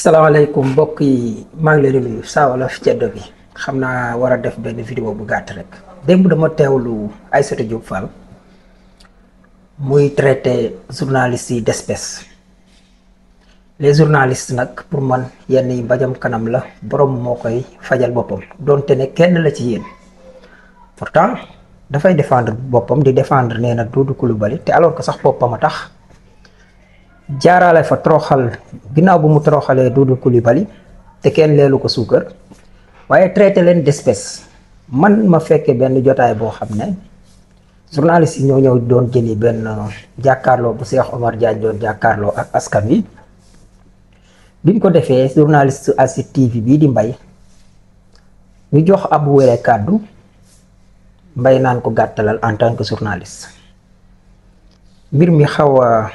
salaamaaleykum mbokk yi maa ngi leen di nuyu Saa Wolof Ceddo bi xam naa war a def benn vidéo bu gàtt rek démb dama teewlu Aïssatou Diop Fall muy traité journalistes yi d'espèce les journalistes nag pour man yenn yi mbajam kanam la borom moo koy fajal boppam donte ne kenn la ci yéen pourtant dafay défendre boppam di défendre nee na Doudou Coulibaly te alors que sax boppam a tax jaarale fa toroxal ginnaaw bu mu toroxalee Doudou Coulibaly te kenn leelu ko suukar waaye traité leen d'espèce man ma fekkee benn jotaay boo xam ne journaliste yi ñoo ñëw doon jëli benn jàkkaarloo bu Cheikh Omar Diagne doon jàkkaarloo ak askan wi biñ ko defee journaliste ASID TV bii di Mbaye ñu jox Abou Wele kàddu Mbaye naan ko gàttalal en tant que journaliste mbir mi xaw a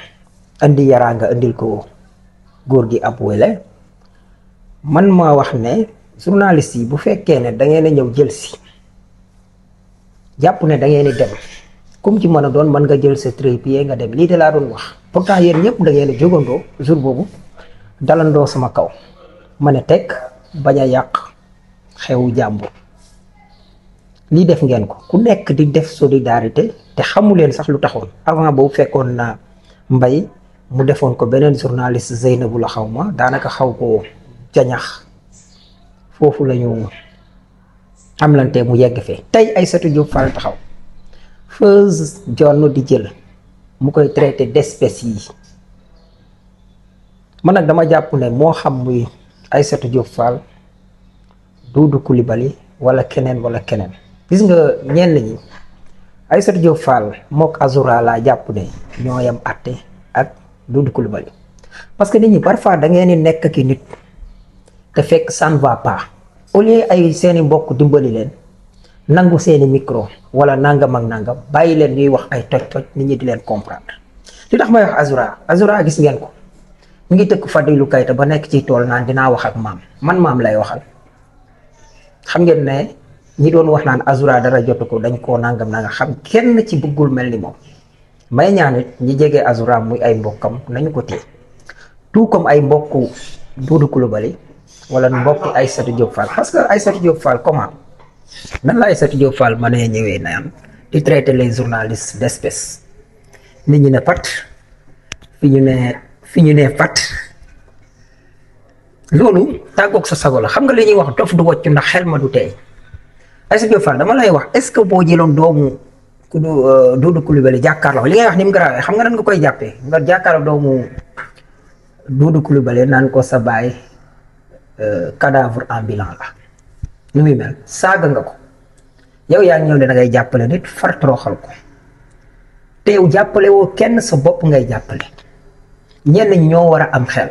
andi yaraa nga indil ko góor gi Abou Wele man ma wax ne journaliste yi bu fekkee ne da ngeen a ñëw jël si jàpp ne da ngeen di dem comme ci mën a doon mën nga jël sa trépied nga dem lii de laa doon wax pourtant yéen ñëpp da ngeen a jógandoo jour boobu dalandoo sama kaw ma ne teg bañ a yàq xewu jàmbur lii def ngeen ko ku nekk di def solidarité te xamu leen sax lu taxoon avant boobu fekkoon na Mbaye mu defoon ko beneen journaliste Zeynabou la xaw ma daanaka xaw ko jañax foofu la ñu amlante mu yegg fee tey Aïssatou Diop Fall taxaw Feuz Jonn di jël mu koy traité d'espèce yi man nag dama jàpp ne moo xam muy Aïssatou Diop Fall Doudou Coulibaly wala keneen gis nga ñenn ñi Aïssatou Diop Fall mook Azoura laa jàpp ne ñoo yam àtte ak Doudou Coulibaly parce que nit ñi parfois da ngeen di nekk ki nit te fekk ça ne va pas au lieu ay seeni mbokk dimbali leen nangu seeni micro wala nangam ak nangam bàyyi leen ñuy wax ay toj-toj nit ñi di leen comprendre li tax may wax Azoura gis ngeen ko mu ngi tëkk Fadilou Keita ba nekk ci tool naan dinaa wax ak maam lay waxal xam ngeen ne ñi doon wax naan Azoura dara jotu ko dañ koo nangam xam kenn ci bëggul mel ni moom may ñaanit ñi jege Azoura muy ay mbokkam nañu ko téye tout comme ay mbokku Doudou Coulibaly wala mbokku Aïssatou Diop Fall parce que Aïssatou Diop Fall comment nan la Aïssatou Diop Fall mën a ñëwee naan di traiter les journalistes d'espèce nit ñi ne pat fi ñu ne pat loolu tàggoog sa sago la xam nga li ñuy wax dof du wocc ndax xel ma du tey Aïssatou Diop Fall dama lay wax est-ce que boo jëloon doomu Doudou Coulibaly jàkkaarloo li ngay wax ni mu garaawee xam nga nan nga koy jàppee nga jàkkaarloo doomu Doudou Coulibaly naan ko sa baay cadavre ambulant la nu muy mel saaga nga ko yow yaa ñëw ne da ngay jàppale nit far toroxal ko te yow jàppale woo kenn sa bopp ngay jàppale ñenn ñi ñoo war a am xel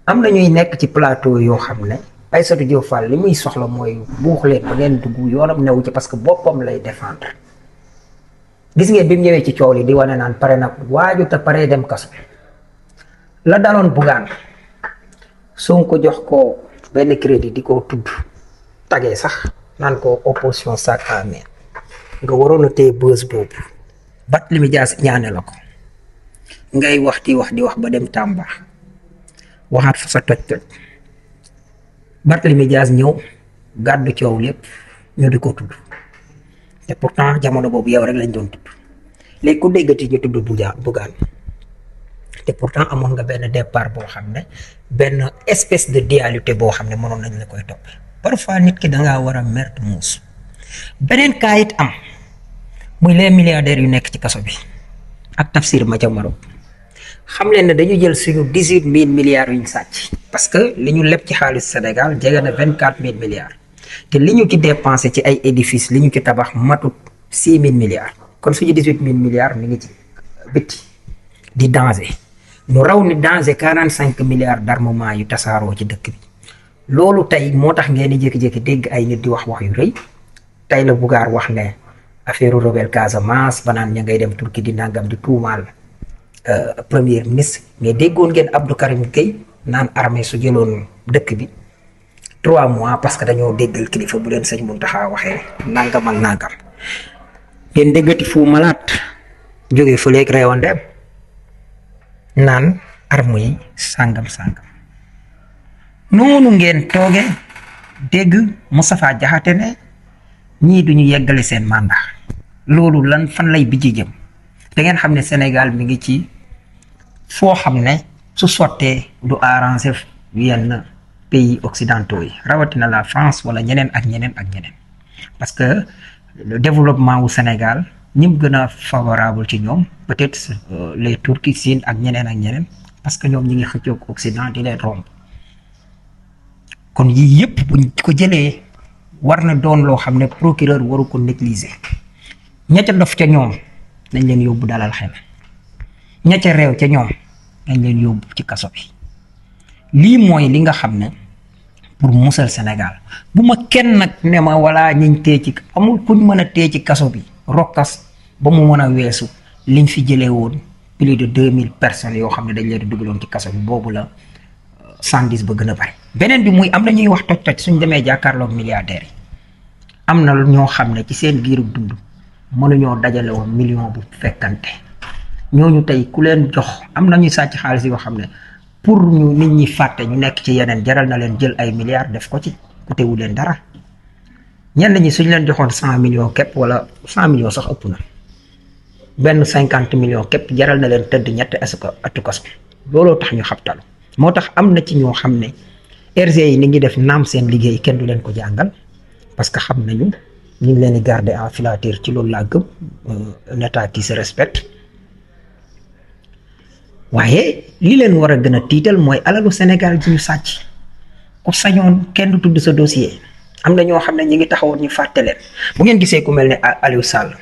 am na ñuy nekk ci plateau yoo xam ne Aïssatou Diop Fall li muy soxla mooy buux leen ba ngeen dugg yoonam newu ci parce que boppam lay défendre gis ngeen bi mu ñëwee ci coow li di wane naan pare nag waaju te pare dem kaso la daloon Bougane Sonko jox ko benn crédit di ko tudd tagee sax naan ko opposition sac à main nga waroon a téye bës boobu Barthélémy Dias ñaane la ko ngay wax di wax ba dem Tamba waxaat fa sa toj Barthélémy Dias ñëw gàddu coow lépp ñu di ko tudd te pourtant jamono boobu yow rek lañ doon tudd léegi ku déggati ñu tudd Bougane te pourtant amoon nga benn départ boo xam ne benn espèce de dualité boo xam ne mënoon nañ la koy toppee parfois nit ki dangaa war a merte muus beneen kaayit am muy les milliardaires yu nekk ci kaso bi ak Tafsir Madia Maroc xam leen ne dañu jël suñu 18 000 milliards yuñ sàcc parce que li ñu leb ci xaalis Sénégal jege na 24 000 milliards te li ñu ci dépensé ci ay édifices li ñu ci tabax matut 6 000 milliards kon suñu 18 000 milliards mi ngi ci bitti di danger ñu raw ni danger 45 milliards d'armement yu tasaaroo ci dëkk bi loolu tey moo tax ngeen di jékki-jékki dégg ay nit di wax yu rëy tey la Bougane wax ne affaire rebelle Casamance banaan ña ngay dem Turquie di nangam di tuumaal premier ministre mais déggoon ngeen Abdou Karim Gueye naan armée su jëloon dëkk bi 3 mois parce que dañoo déggal kilifa bu leen sëñ Mountakha waxee nangam ak nangam ngeen déggati Fou Malade jógee fëleeg réewandeem naan arme yi sàngam noonu ngeen tooge dégg Moustapha Diakhaté ne ñii duñu yeggale seen mandat loolu lan fan lay bijji jëm da ngeen xam ne Sénégal mi ngi ci foo xam ne su sottee du arranger yenn pays occidentaux yi rawatina la France wala ñeneen ak ñeneen ak ñeneen parce que le développement wu Sénégal ñim gën a favorable ci ñoom peut-être les Turcs Chine ak ñeneen parce que ñoom ñi ngi xëccoog Occident di leen romb kon yii yëpp buñ ko jëlee war na doon loo xam ne procureur waru ko négliger ña ca dof ca ñoom nañ leen yóbbu dalal xel ña ca réew ca ñoom nañ leen yóbbu ci kaso bi lii mooy li nga xam ne pour musal Sénégal bu ma kenn nag ne ma wala ñiñ tee ci amul kuñ mën a tee ci kaso bi rokkas ba mu mën a weesu liñ fi jëlee woon plus de 2000 personnes yoo xam ne dañ leen di dugaloon ci kaso bi boobu la 110 ba gën a bari beneen bi muy am na ñuy wax toj suñ demee jàkkaarloog milliardaires yi am na ñoo xam ne ci seen giiru dund mënuñoo dajale woon million bu fekkante ñooñu tey ku leen jox am na ñuy sàcc xaalis yoo xam ne pour ñu nit ñi fàtte ñu nekk ci yeneen jaral na leen jël ay milliards def ko ci ku tewu leen dara ñenn ñi suñ leen joxoon 100 millions képp wala 100 millions sax ëpp na benn 50 millions képp jaral na leen tëdd ñetti atu kaso looloo tax ñu xabtalu moo tax am na ci ñoo xam ne RG yi ni ngi def naam seen liggéey kenn du leen ko jàngal parce que xam nañu ñu ngi leen di garder en filature ci loolu laa gëm un état qui se respecte waaye li leen war a gën a tiital mooy alalu Sénégal ji ñu sàcc ku sañoon kenn du tudd sa dossier am na ñoo xam ne ñi ngi taxawoon ñu fàtte leen bu ngeen gisee ku mel ne Aliou Sall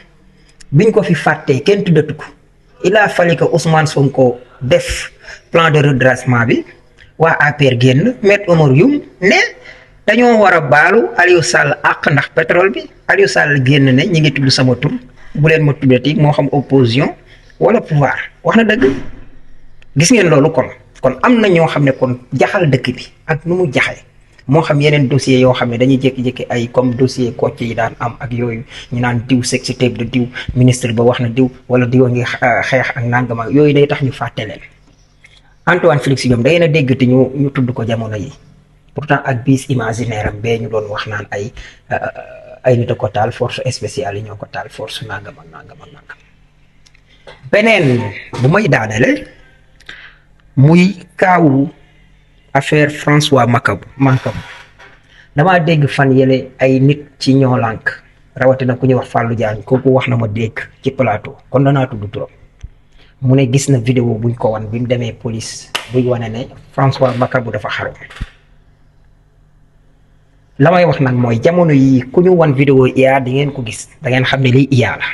biñ ko fi fàttee kenn tuddatu ko il a fallu que Ousmane Sonko def plan de redressement bi waa APR génn Maître Oumar Youm ne dañoo war a baalu Aliou Sall àq ndax pétrole bi Aliou Sall génn ne ñi ngi tudd sama tur bu leen ma tuddati moo xam opposition wala pouvoir wax na dëgg gis ngeen loolu kon am na ñoo xam ne kon jaxal dëkk bi ak nu mu jaxee moo xam yeneen dossier yoo xam ne dañuy jékki-jékki ay comme dossier Kocc yi daan am ak yooyu ñu naan diw sexy tape de diw ministre ba wax na diw wala diw a ngi xeex ak nangam ak yooyu day tax ñu fàtte leen Antoine Félix Diome day na dégg te ñu tudd ko jamono yi pourtant ak bis imaginaire am bee ñu doon wax naan ay nit a ko taal force spéciale yi ñoo ko taal force nangam ak nangam ak nangam beneen bu may daanele muy kaawu affaire François Mancabou damaa dégg fan yële ay nit ci ñoo lànk rawatina ku ñuy wax Fallou Diagne kooku wax na ma dégg ci plateau kon danaa tudd turam mu ne gis na vidéo buñ ko wan bi mu demee police buy wane ne François Mancabou dafa xaru la may wax nag mooy jamono yi ku ñu wan vidéo IA di ngeen ko gis da ngeen xam ne lii IA la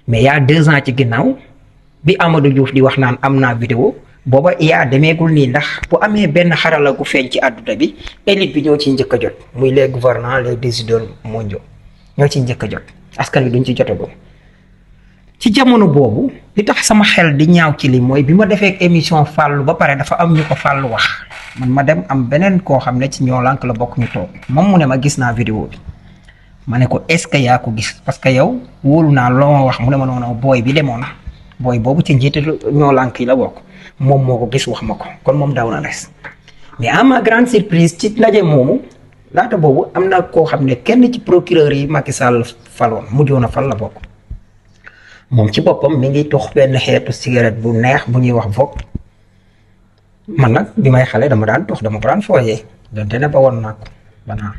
mais y a 2 ans ci ginnaaw bi Amadou Diouf di wax naan am naa vidéo booba IA demeegul nii ndax bu amee benn xarala gu feeñ ci àdduna bi élite bi ñoo ciy njëkk a jot muy les gouvernants les décideurs mondiaux ñoo ciy njëkk a jot askan wi duñ ci jotagum ci jamono boobu li tax sama xel di ñaaw ci li mooy bi ma defee émission Fallou ba pare dafa am ñu ko Fallou wax man ma dem am beneen koo xam ne ci ñoo lànk la bokk ñu toog moom mu ne ma gis naa vidéo bi ma ne ko est-ce que yaa ko gis parce que yow wóolu naa loo ma wax mu ne ma noonu booy bi demoon na booy boobu ci njiitu ñoo lànk yi la bokk moom moo ko gis wax ma ko kon moom daw na res mais à ma grande surprise ci ndaje moomu laata boobu am na koo xam ne kenn ci procureur yi Macky Sall faloon mujjoon a fal la bokk moom ci boppam mi ngi tox benn xeetu cigarette bu neex bu ñuy wax Vogue man nag bi may xale dama daan tox dama ko daan fooyee donte ne ba woon naa ko banaa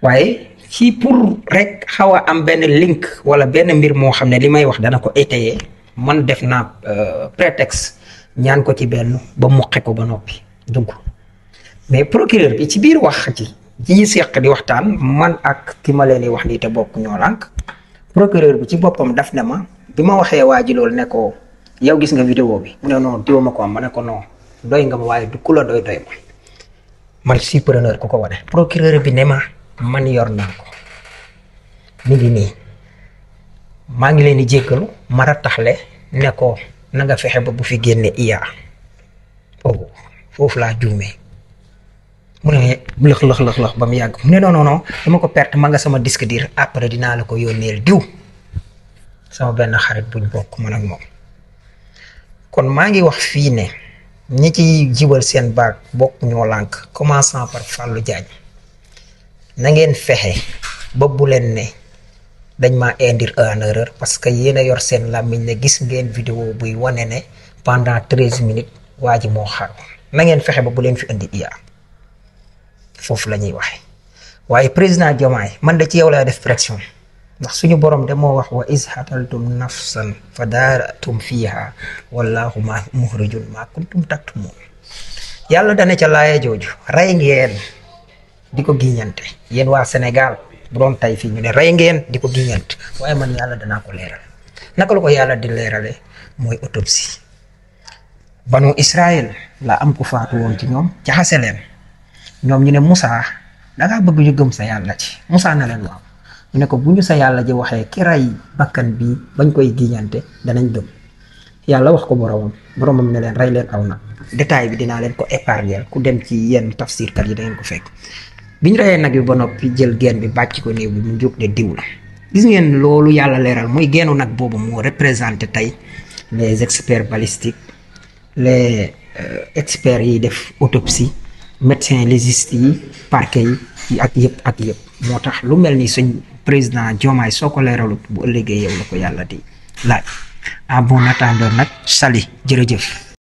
waaye ci pour rek xaw a am benn link wala benn mbir moo xam ne li may wax dana ko étayer man def naa prétexte ñaan ko ci benn ba muqe ko ba noppi dugg mais procureur bi ci biir wax ci ñi seq di waxtaan man ak ki ma leen di wax nii te bokk ñoo lànk procureur bi ci boppam daf ne ma bi ma waxee waa ji loolu ne ko yow gis nga vidéo bi mu ne non diwa ma ko am ma ne ko non doy nga ma waaye du ku la doy ma man suis preneur ku ko wane procureur bi ne ma man yor naa ko mi ngi nii maa ngi leen di jéggalu ma rattaxle ne ko na nga fexe ba bu fi génne IA foofu laa juumee mu ne lëx ba mu yàgg mu ne non dama ko perte ma nga sama disque dur après dinaa la ko yónneel diw sama benn xarit buñ bokk man ak moom kon maa ngi wax fii ne ñi ci jibal seen baag bokk ñoo lànk commençant par Fallou Diagne na ngeen fexe ba bu leen ne dañ ma induire en erreur parce que yéen a yor seen làmmiñ ne gis ngeen vidéo buy wane ne pendant 13 minutes waa ji moo xaru na ngeen fexe ba bu leen fi indi IA foofu la ñuy waxe waaye président Diomaye man da ci yow lay def pression ndax suñu borom de moo wax wa is hataltum nafsan fa daaratum fiiha wallahu ma mukhrijun ma kuntum taktumun yàlla dana ca laaya jooju rey ngeen di ko giñante yéen waa Sénégal bu doon tey fii ñu ne rey ngeen di ko giñante waaye man yàlla danaa ko leeral naka la ko yàlla di leerale mooy autopsie banu Israël la am ku faatu woon ci ñoom jaxase leen ñoom ñu ne Moussa dangaa bëgg ñu gëm sa yàlla ci Moussa na leen waaw ñu ne ko bu ñu sa yàlla ji waxee ki ray bakkan bi bañ koy giñante danañ gëm yàlla wax ko boromam ne leen rey leen aw nag détail bi dinaa leen ko épargner ku dem ci yenn tafsirkat yi da ngeen ko fekk biñ reyee nag bi ba noppi jël geen bi bàcc ko néew bi mu jóg ne diw la gis ngeen loolu yàlla leeral muy geenu nag boobu moo représenté tey les experts balistiques les experts yi def autopsie médecins légistes yi parquet yi ak yëpp moo tax lu mel ni suñ président Diomaye soo ko leeralut bu ëllëgee yow la ko yàlla di laaj en bon attendant nag sali jërëjëf